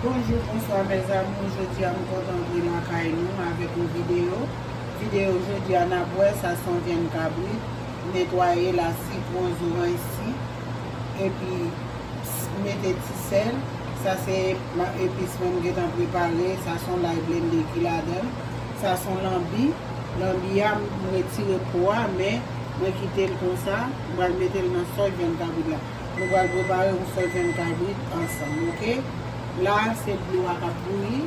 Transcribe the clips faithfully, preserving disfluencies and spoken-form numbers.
Bonjou, bonswa, mes amours. Jodi a, m kontan antre lakay nou avèk yon videyo. Videyo jodi a, n ap wè, sa se yon vyann kabrit, netwaye l a sitwon, zoranj si, epi mete ti sèl. Sa se ma-, epis mwen m gentan prepare. Sa se yon lay blende ki ladan l. Sa se yon lanbi. Lanbi a, m retire po a, men mwen kite l konsa. M pral mete l nan sòs vyann kabrit la. Nou pral prepare yon sòs vyann kabrit ansanm, oke? La, se dlo a k ap bouyi.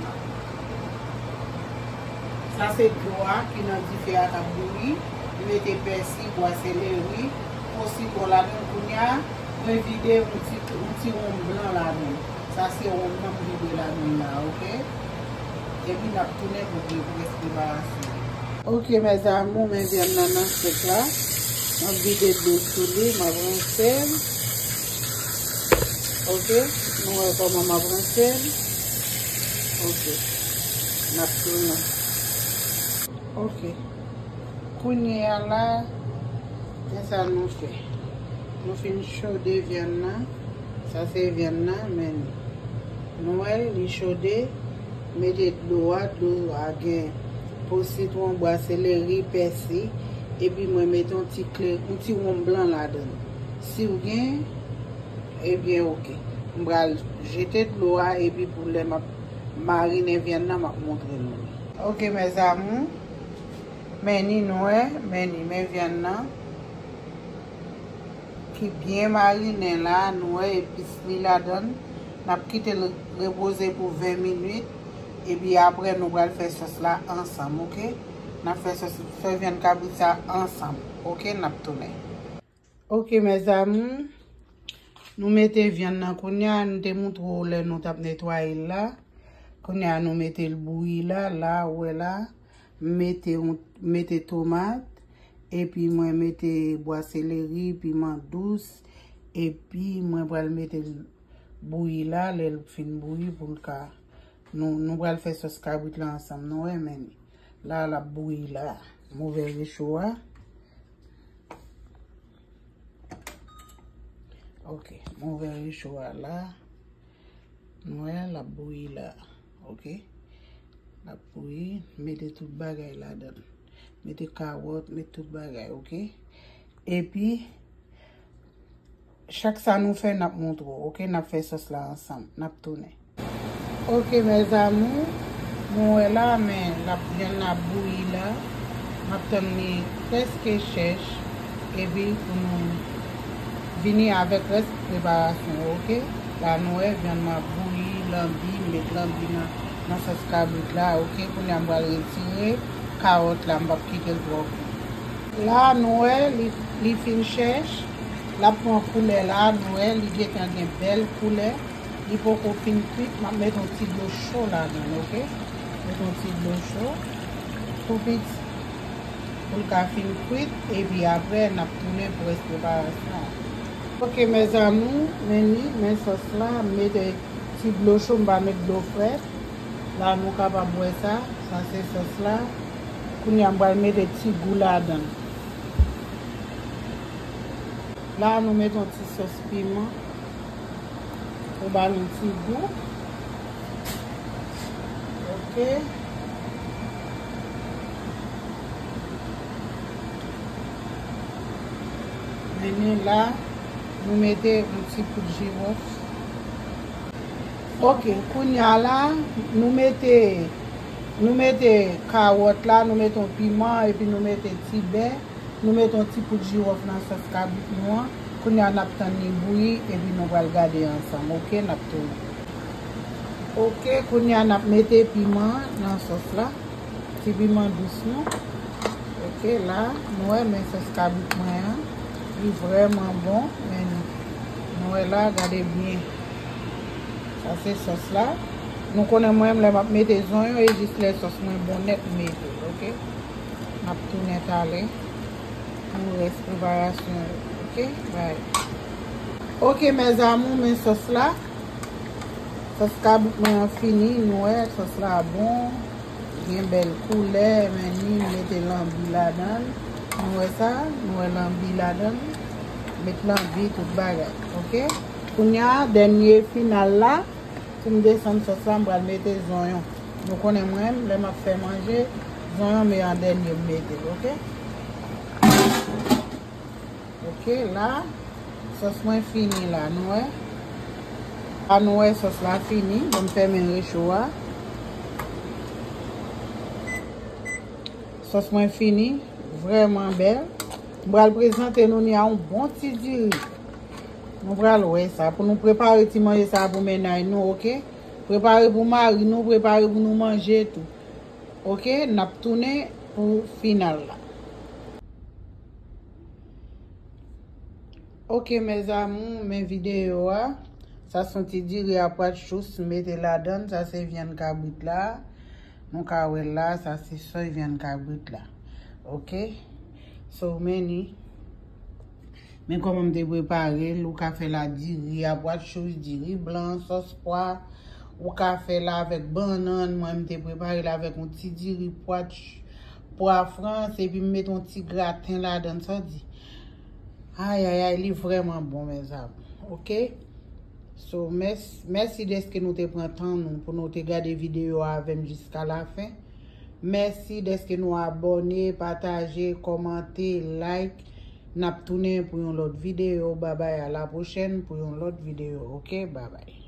Sa se dlo a ki nan dife a k ap bouyi. M mete pèsi, bwa seleri, po sitwon ladan l. Kounye a, mwen vide yon ti, yon ti wonm blan ladan l. Sa se wonm nan m vide ladan l la, oke? Epi n ap tounen pou gen rès preparasyon. Oke, mes amours, men vyann nan nan sèk la. M ap vide dlo sou li, m ap rense l. Oke, nou wè kòman m ap rense l. Oke, n ap tounen. Oke. Kounye a la, se sa nou fè. Nou fin chode vyann nan. Sa se vyann nan, men nou wè l, li chode. Mete dlo a, dlo a gen po sitwon, bwa seleri, pèsi, epi mwen mete yon ti kle, yon ti wonm blan ladan l. Si w gen, ebyen, oke. M pral jete dlo a, epi pou lè m ap marinen vyann nan, m ap montre nou li. Oke, mes amours. Men ni nou wè, men ni, men vyann nan ki byen marinen la, nou wè epis li ladan l. N ap kite l repoze pou ven minit, epi apre nou pral fè sòs la ansanm, oke? N ap fè sòs, sòs vyann kabrit sa ansanm, oke? N ap tounen. Oke, mes amours, nou mete vyann nan kounye a, nou te montre w lè nou t ap netwaye l la. Kounye a, nou mete l bouyi la, la, ou wè la. M mete yon, mete tomat, epi mwen mete bwa seleri, piman dous, epi mwen pral mete l bouyi la, lè l fin bouyi pou l ka, nou, nou pral fè sòs kabrit la ansanm, nou wè, men la, l ap bouyi la. M ouvè recho a. Ok, m ouvè recho a la. Nou wè, l ap bouyi la. Ok? L ap bouyi, mete tout bagay ladan l. Mete kawòt, mete tout bagay, ok? Epi, chak sa nou fè, n ap montre w, ok? N ap fè sòs la ansanm. N ap tounen. Ok, mes amours, nou wè la, men l ap, vyann la bouyi la. M ap tann li prèske chèch, epi pou nou vini avèk rès preparasyon yo, ok? La, nou wè, vyann nan bouyi, lanbi, m met lanbi nan, nan sòs kabrit la, ok? Kounye a, m pral retire kawòt la, m p ap kite l twò kwit. La, nou wè, li, li fin chèch, l ap pran koulè la, nou wè, li gentan gen bèl koulè. Li poko fin kwit, m ap met yon ti dlo cho ladan l, ok? Met yon ti dlo cho, tou piti, pou l ka fin kwit, epi apre, n ap tounen pou rès preparasyon an. Ok, mes amours, men ni, men sòs la, m mete ti dlo cho, m pa met dlo frèt. La, nou kapab wè sa, sa se sòs la. Kounye a, m pral mete ti gou ladan l. La, nou mete yon ti sòs piman pou ba l yon ti gou. Ok. Men ni la, nou mete yon ti poud jiwòf. Ok, kounye a la, nou mete, nou mete kawòt la, nou mete yon piman, epi nou mete ti bè. Nou mete yon ti poud jiwòf nan sòs kabrit nou an. Kounye a, n ap tann li bouyi, epi nou pral gade ansanm, ok? N ap tounen. Ok, kounye a, n ap mete piman an nan sòs la. Ti piman dous nou. Ok, la, nou wè, men sòs kabrit mwen an. Li vrèman bon, men nou wè la, gade byen. Sa se sòs la. Nou konnen mwen menm lè m ap mete zonyon, e jis lè sòs mwen bon nèt m mete l, ok? M ap tounen talè pou rès preparasyon yo, ok? Bye. Ok, mes amours, men sòs la. Sòs kabrit mwen an fini, nou wè, sòs la bon. Gen bèl koulè, men ni mete lanbi ladan l. Nou wè sa, nou wè lanbi ladan l. Met lanbi, tout bagay, ok? Kounye a, dènye final la, Pou m desann sòs la, m pral mete zonyon. Nou konnen mwen, lè m ap fè manje, zonyon men an dènye m mete l, oke? Oke, la, sòs mwen fini la, nou wè. La, nou wè sòs la fini, bon, m fèmen recho a. Sòs mwen fini, vrèman bèl. M pral prezante nou ni a yon bon ti diri. Nou pral wè sa. Pou nou prepare ti manje sa pou mennaj nou, oke? Prepare pou mari nou, prepare pou nou manje tou. Oke, n ap tounen pou final la. Oke, mes amours, men videyo a. Sa se yon ti diri a pwat chous, m mete ladann. Sa se vyann kabrit la. Nou ka wè la, sa se soy vyann kabrit la. Oke? So, men ni. Men kòman m te prepare l, ou ka fè la diri a pwat chous, diri blan, sòs pwa. Ou ka fè la avèk bannann, mwen m te prepare l avèk yon ti diri pwat ch-, pwa frans, epi m met yon ti graten ladann, sa w di. Ay, ay, ay, li vrèman bon, mes amours. Oke? So, mès-, mèsi dèske nou te pran tan nou pou nou te gade videyo a avè m jiska lafen. Mèsi dèske nou abòne, pataje, kòmante, like. N ap tounen pou yon lòt videyo. Babay, a la pwochèn pou yon lòt videyo. Oke, babay.